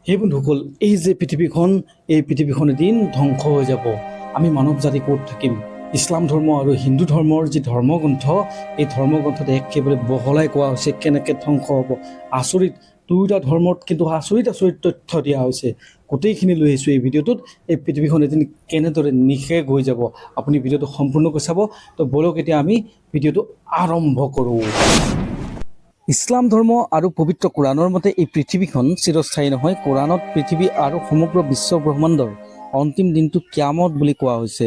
সেই বন্ধুসকল, এই যে পৃথিৱীখন, এই পৃথিৱীখন এদিন ধ্বংস হৈ যাব। আমি মানৱ জাতি ক'ত থাকিম? ইছলাম ধৰ্ম আৰু হিন্দু ধৰ্মৰ যি ধৰ্মগ্ৰন্থ, এই ধৰ্মগ্ৰন্থত একেবাৰে বহলাই কোৱা হৈছে কেনেকৈ ধ্বংস হ'ব। আচৰিত, দুয়োটা ধৰ্মত কিন্তু আচৰিত আচৰিত তথ্য দিয়া হৈছে। গোটেইখিনি লৈ আহিছোঁ এই ভিডিঅ'টোত। এই পৃথিৱীখন এদিন কেনেদৰে নিঃশেষ হৈ যাব, আপুনি ভিডিঅ'টো সম্পূৰ্ণকৈ চাব। তো ব'লক, এতিয়া আমি ভিডিঅ'টো আৰম্ভ কৰোঁ। ইছলাম ধৰ্ম আৰু পবিত্ৰ কোৰাণৰ মতে এই পৃথিৱীখন চিৰস্থায়ী নহয়। কোৰাণত পৃথিৱী আৰু সমগ্ৰ বিশ্ব ব্ৰহ্মাণ্ডৰ অন্তিম দিনটো কিয়ামত বুলি কোৱা হৈছে।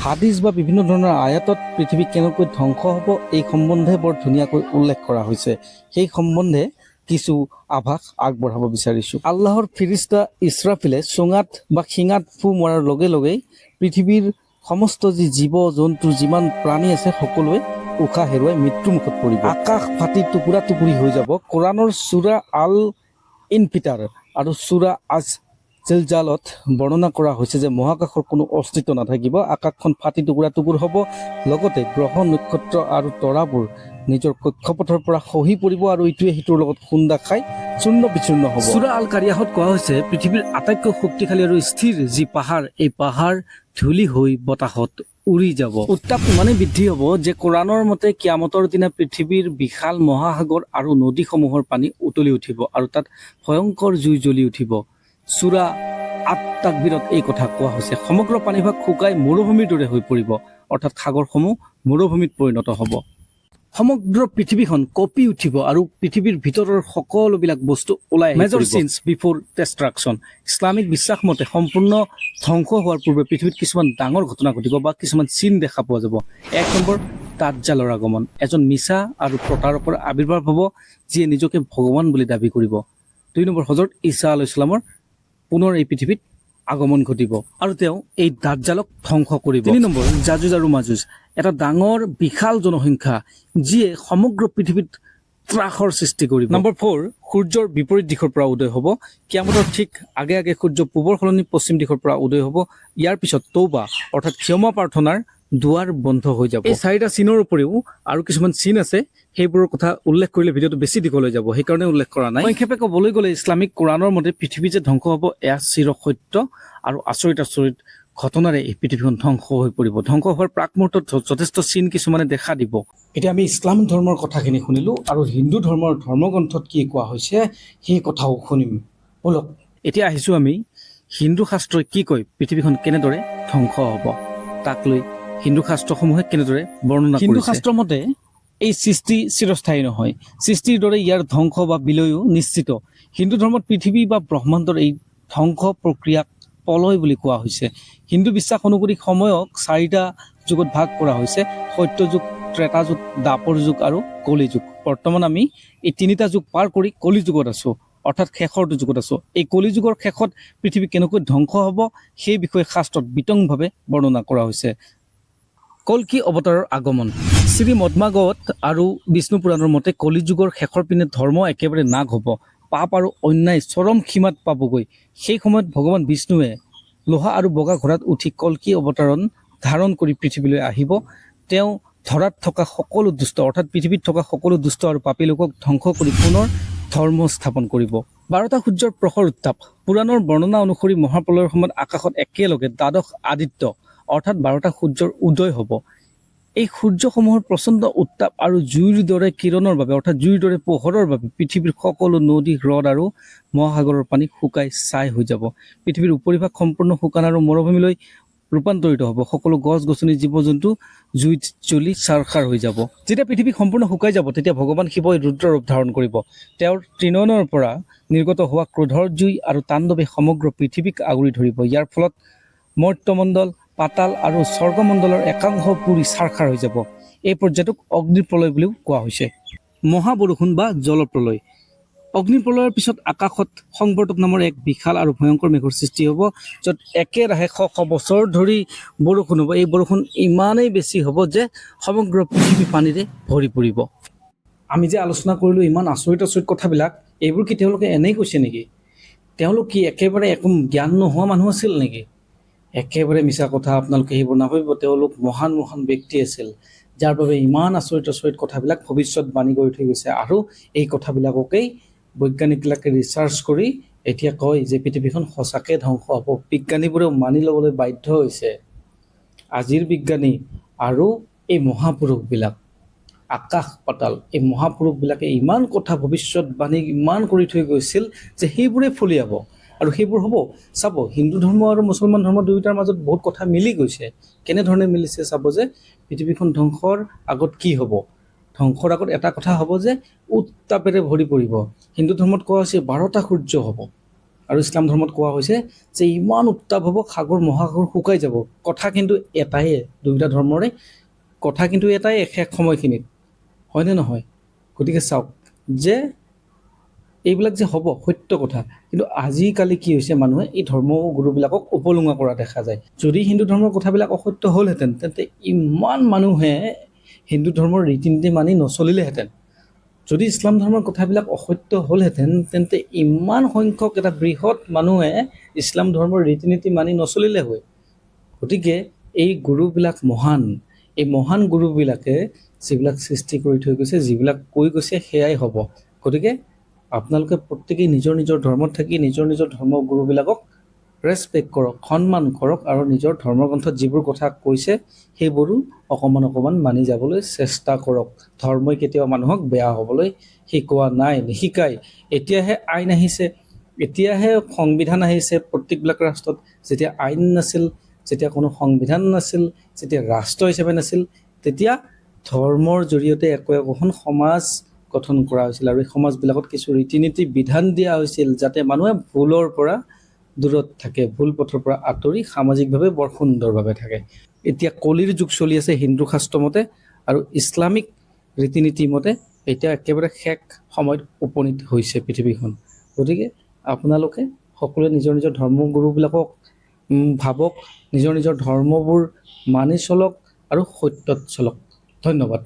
হাদিছ বা বিভিন্ন ধৰণৰ আয়াতত পৃথিৱী কেনেকৈ ধ্বংস হ'ব, এই সম্বন্ধে বৰ ধুনীয়াকৈ উল্লেখ কৰা হৈছে। সেই সম্বন্ধে কিছু আভাস আগবঢ়াব বিচাৰিছোঁ। আল্লাহৰ ফিৰিস্তা ইছৰাফিলে চুঙাত বা শিঙাত ফু মৰাৰ লগে লগেই পৃথিৱীৰ সমস্ত যি জীৱ জন্তু, যিমান প্ৰাণী আছে, সকলোৱে উশাহ হেৰুৱাই মৃত্যুমুখত পৰিব। আকাশ ফাটি টুকুৰা টুকুৰি হৈ যাব। কোৰাণৰ চূৰা আল ইনফিটাৰ আৰু চূৰা আজ জিলজালত বৰ্ণনা কৰা হৈছে যে মহাকাশৰ কোনো অস্তিত্ব নাথাকিব। আকাশখন ফাটি টুকুৰা টুকুৰ হ'ব, লগতে গ্ৰহ, নক্ষত্ৰ আৰু তৰাবোৰ নিজৰ কক্ষপথৰ পৰা খহি পৰিব আৰু ইটোৱে সিটোৰ লগত খুন্দা খাই চূৰ্ণ বিচূৰ্ণ হ'ব। চূৰা আল কাৰিয়াহত কোৱা হৈছে, পৃথিৱীৰ আটাইতকৈ শক্তিশালী আৰু স্থিৰ যি পাহাৰ, এই পাহাৰ ধূলি হৈ বতাহত উৰি যাব। উত্তাপ ইমানেই বৃদ্ধি হ'ব যে কোৰাণৰ মতে কিয়ামতৰ দিনা পৃথিৱীৰ বিশাল মহাসাগৰ আৰু নদীসমূহৰ পানী উতলি উঠিব আৰু তাত ভয়ংকৰ জুই জ্বলি উঠিব। চূৰা আত তাকবিৰত এই কথা কোৱা হৈছে। সমগ্ৰ পানীভাগ শুকাই মৰুভূমিৰ দৰে হৈ পৰিব, অৰ্থাৎ সাগৰসমূহ মৰুভূমিত পৰিণত হ'ব। সমগ্ৰ পৃথিৱীখন কঁপি উঠিব আৰু পৃথিৱীৰ ভিতৰৰ সকলোবিলাক বস্তু ওলাই। Major signs before destruction. Islamic বিশ্বাস মতে সম্পূৰ্ণ ধ্বংস হোৱাৰ পূৰ্বে পৃথিৱীত কিছুমান ডাঙৰ ঘটনা ঘটিব বা কিছুমান চিন দেখা পোৱা যাব। 1 নম্বৰ, দাজ্জালৰ আগমন। এজন মিছা আৰু প্ৰতাৰকৰ আৱিৰ্ভাৱ হ'ব, যিয়ে নিজকে ভগৱান বুলি দাবী কৰিব। 2 নম্বৰ, হজৰত ঈছা আলাইহিছ ছালামৰ পুনৰ এই পৃথিৱীত আগমন ঘটিব আৰু তেওঁ এই দাজ্জালক ধ্বংস কৰিব। 3 নম্বৰ, জাজুজ আৰু মাজুজ, এটা ডাঙৰ বিশাল জনসংখ্যা, যিয়ে সমগ্ৰ পৃথিৱীত ত্ৰাসৰ সৃষ্টি কৰিব। নম্বৰ 4, সূৰ্যৰ বিপৰীত দিশৰ পৰা উদয় হ'ব। কিয়ামতৰ ঠিক আগে আগে সূৰ্য পূবৰ সলনি পশ্চিম দিশৰ পৰা উদয় হ'ব। ইয়াৰ পিছত তৌবা, অৰ্থাৎ ক্ষমা প্ৰাৰ্থনাৰ দুৱাৰ বন্ধ হৈ যাব। এই চাৰিটা চিনৰ উপৰিও আৰু কিছুমান চিন আছে। সেইবোৰৰ কথা উল্লেখ কৰিলে ভিডিঅ'টো বেছি দীঘল হৈ যাব, সেইকাৰণে উল্লেখ কৰা নাই। সংক্ষেপে ক'বলৈ গ'লে ইছলামিক কোৰাণৰ মতে পৃথিৱী যে ধ্বংস হ'ব, এয়া চিৰ সত্য আৰু আচৰিত আচৰিত ঘটনাৰে এই পৃথিৱীখন ধ্বংস হৈ পৰিব। ধ্বংস হোৱাৰ প্ৰাক মুহূৰ্তত যথেষ্ট চিন কিছুমানে দেখা দিব। এতিয়া আমি ইছলাম ধৰ্মৰ কথাখিনি শুনিলোঁ আৰু হিন্দু ধৰ্মৰ ধৰ্মগ্ৰন্থত কি কোৱা হৈছে, সেই কথাও শুনিম। ব'লক, এতিয়া আহিছোঁ আমি হিন্দু শাস্ত্ৰই কি কয়, পৃথিৱীখন কেনেদৰে ধ্বংস হ'ব, তাক লৈ হিন্দু শাস্ত্ৰসমূহে কেনেদৰে বৰ্ণনা। হিন্দু শাস্ত্ৰ মতে এই সৃষ্টি চিৰস্থায়ী নহয়। সৃষ্টিৰ দৰে ইয়াৰ ধ্বংস বা বিলয়ো নিশ্চিত। হিন্দু ধৰ্মত পৃথিৱী বা ব্ৰহ্মাণ্ডৰ এই ধ্বংস প্ৰক্ৰিয়াক প্ৰলয় বুলি কোৱা হৈছে। হিন্দু বিশ্বাস অনুসৰি সময়ক চাৰিটা যুগত ভাগ কৰা হৈছে: সত্যযুগ, ত্ৰেতা যুগ, দ্বাপৰ যুগ আৰু কলি যুগ। বৰ্তমান আমি এই তিনিটা যুগ পাৰ কৰি কলি যুগত আছো, অৰ্থাৎ শেষৰটো যুগত আছো। এই কলি যুগৰ শেষত পৃথিৱী কেনেকৈ ধ্বংস হ'ব, সেই বিষয়ে শাস্ত্ৰত বিতংভাৱে বৰ্ণনা কৰা হৈছে। কল্কি অৱতাৰৰ আগমন। শ্ৰী মদমাগৱত আৰু বিষ্ণু পুৰাণৰ মতে কলি যুগৰ শেষৰ পিনে ধৰ্ম একেবাৰে নাশ হ'ব। পাপ আৰু অন্যায় চৰম সীমাত পাবগৈ। সেই সময়ত ভগৱান বিষ্ণুৱে লোহা আৰু বগা ঘোঁৰাত উঠি কল্কি অৱতাৰণ ধাৰণ কৰি পৃথিৱীলৈ আহিব। তেওঁ ধৰাত থকা সকলো দুষ্ট, অৰ্থাৎ পৃথিৱীত থকা সকলো দুষ্ট আৰু পাপী লোকক ধ্বংস কৰি পুনৰ ধৰ্ম স্থাপন কৰিব। 12টা সূৰ্যৰ প্ৰখৰ উত্তাপ। পুৰাণৰ বৰ্ণনা অনুসৰি মহাপ্ৰলয়ৰ সময়ত আকাশত একেলগে দ্বাদশ আদিত্য, অৰ্থাৎ 12টা সূৰ্যৰ উদয় হ'ব। এই সূৰ্যসমূহৰ প্ৰচণ্ড উত্তাপ আৰু জুইৰ দৰে কিৰণৰ বাবে, অৰ্থাৎ জুইৰ দৰে পোহৰৰ বাবে পৃথিৱীৰ সকলো নদী, হ্ৰদ আৰু মহাসাগৰৰ পানী শুকাই ছাই হৈ যাব। পৃথিৱীৰ উপৰিভাগ সম্পূৰ্ণ শুকান আৰু মৰুভূমিলৈ ৰূপান্তৰিত হ'ব। সকলো গছ গছনি, জীৱ জন্তু জুইত জ্বলি ছাৰখাৰ হৈ যাব। যেতিয়া পৃথিৱী সম্পূৰ্ণ শুকাই যাব, তেতিয়া ভগৱান শিৱই ৰুদ্ৰ ৰূপ ধাৰণ কৰিব। তেওঁৰ ত্ৰিনয়নৰ পৰা নিৰ্গত হোৱা ক্ৰোধৰ জুই আৰু তাণ্ডৱে সমগ্ৰ পৃথিৱীক আগুৰি ধৰিব। ইয়াৰ ফলত মৰ্ত্যমণ্ডল, পাতাল আৰু স্বৰ্গমণ্ডলৰ একাংশ পুৰি ছাৰখাৰ হৈ যাব। এই পৰ্যায়টোক অগ্নিপ্ৰলয় বুলিও কোৱা হৈছে। মহাবৰষুণ বা জলপ্ৰলয়। অগ্নিপ্ৰলয়ৰ পিছত আকাশত সংবৰ্তক নামৰ এক বিশাল আৰু ভয়ংকৰ মেঘৰ সৃষ্টি হ'ব, য'ত একেৰাহে শ শ বছৰ ধৰি বৰষুণ হ'ব। এই বৰষুণ ইমানেই বেছি হ'ব যে সমগ্ৰ পৃথিৱী পানীৰে ভৰি পৰিব। আমি যে আলোচনা কৰিলোঁ ইমান আচৰিত আচৰিত কথাবিলাক, এইবোৰ কি তেওঁলোকে এনেই কৈছে নেকি? তেওঁলোক কি একেবাৰে একো জ্ঞান নোহোৱা মানুহ আছিল নেকি? একেবাৰে মিছা কথা। আপোনালোকে সেইবোৰ নাভাবিব। তেওঁলোক মহান মহান ব্যক্তি আছিল, যাৰ বাবে ইমান আচৰিত আচৰিত কথাবিলাক ভৱিষ্যতবাণী কৰি থৈ গৈছে আৰু এই কথাবিলাককেই বৈজ্ঞানিকবিলাকে ৰিচাৰ্চ কৰি এতিয়া কয় যে পৃথিৱীখন সঁচাকৈ ধ্বংস হ'ব। বিজ্ঞানীবোৰেও মানি ল'বলৈ বাধ্য হৈছে। আজিৰ বিজ্ঞানী আৰু এই মহাপুৰুষবিলাক, আকাশ পাতাল, এই মহাপুৰুষবিলাকে ইমান কথা ভৱিষ্যতবাণী ইমান কৰি থৈ গৈছিল যে সেইবোৰে ফলিয়াব আৰু সেইবোৰ হ'ব। চাব, হিন্দু ধৰ্ম আৰু মুছলমান ধৰ্ম দুয়োটাৰ মাজত বহুত কথা মিলি গৈছে। কেনেধৰণে মিলিছে চাব যে পৃথিৱীখন ধ্বংসৰ আগত কি হ'ব। ধ্বংসৰ আগত এটা কথা হ'ব যে উত্তাপেৰে ভৰি পৰিব। হিন্দু ধৰ্মত কোৱা হৈছে 12টা সূৰ্য হ'ব আৰু ইছলাম ধৰ্মত কোৱা হৈছে যে ইমান উত্তাপ হ'ব সাগৰ মহাসাগৰ শুকাই যাব। কথা কিন্তু এটায়ে, দুয়োটা ধৰ্মৰে কথা কিন্তু এটাই শেষ সময়খিনিত, হয়নে নহয়? গতিকে চাওক যে এইবিলাক যে হ'ব সত্য কথা। কিন্তু আজিকালি কি হৈছে, মানুহে এই ধৰ্ম গুৰুবিলাকক উপলুঙা কৰা দেখা যায়। যদি হিন্দু ধৰ্মৰ কথাবিলাক অসত্য হ'লহেঁতেন, তেন্তে ইমান মানুহে হিন্দু ধৰ্মৰ ৰীতি নীতি মানি নচলিলেহেঁতেন। যদি ইছলাম ধৰ্মৰ কথাবিলাক অসত্য হ'লহেঁতেন, তেন্তে ইমান সংখ্যক এটা বৃহৎ মানুহে ইছলাম ধৰ্মৰ ৰীতি নীতি মানি নচলিলে হয়। গতিকে এই গুৰুবিলাক মহান। এই মহান গুৰুবিলাকে যিবিলাক সৃষ্টি কৰি থৈ গৈছে, যিবিলাক কৈ গৈছে, সেয়াই হ'ব। গতিকে আপোনালোকে প্ৰত্যেকেই নিজৰ নিজৰ ধৰ্মত থাকি নিজৰ নিজৰ ধৰ্ম গুৰুবিলাকক ৰেচপেক্ট কৰক, সন্মান কৰক আৰু নিজৰ ধৰ্মগ্ৰন্থত যিবোৰ কথা কৈছে সেইবোৰো অকণমান অকণমান মানি যাবলৈ চেষ্টা কৰক। ধৰ্মই কেতিয়াও মানুহক বেয়া হ'বলৈ শিকোৱা নাই, নিশিকায়। এতিয়াহে আইন আহিছে, এতিয়াহে সংবিধান আহিছে। প্ৰত্যেকবিলাক ৰাষ্ট্ৰত যেতিয়া আইন নাছিল, যেতিয়া কোনো সংবিধান নাছিল, যেতিয়া ৰাষ্ট্ৰ হিচাপে নাছিল, তেতিয়া ধৰ্মৰ জৰিয়তে একো একোখন সমাজ গঠন কৰা হৈছিল আৰু এই সমাজবিলাকত কিছু ৰীতি নীতি বিধান দিয়া হৈছিল যাতে মানুহে ভুলৰ পৰা দূৰত থাকে, ভুল পথৰ পৰা আঁতৰি সামাজিকভাৱে বৰ সুন্দৰভাৱে থাকে। এতিয়া কলিৰ যুগ চলি আছে হিন্দু শাস্ত্ৰ মতে আৰু ইছলামিক ৰীতি নীতি মতে এতিয়া একেবাৰে শেষ সময়ত উপনীত হৈছে পৃথিৱীখন। গতিকে আপোনালোকে সকলোৱে নিজৰ নিজৰ ধৰ্মগুৰুবিলাকক ভাবক, নিজৰ নিজৰ ধৰ্মবোৰ মানি চলক আৰু সত্যত চলক। ধন্যবাদ।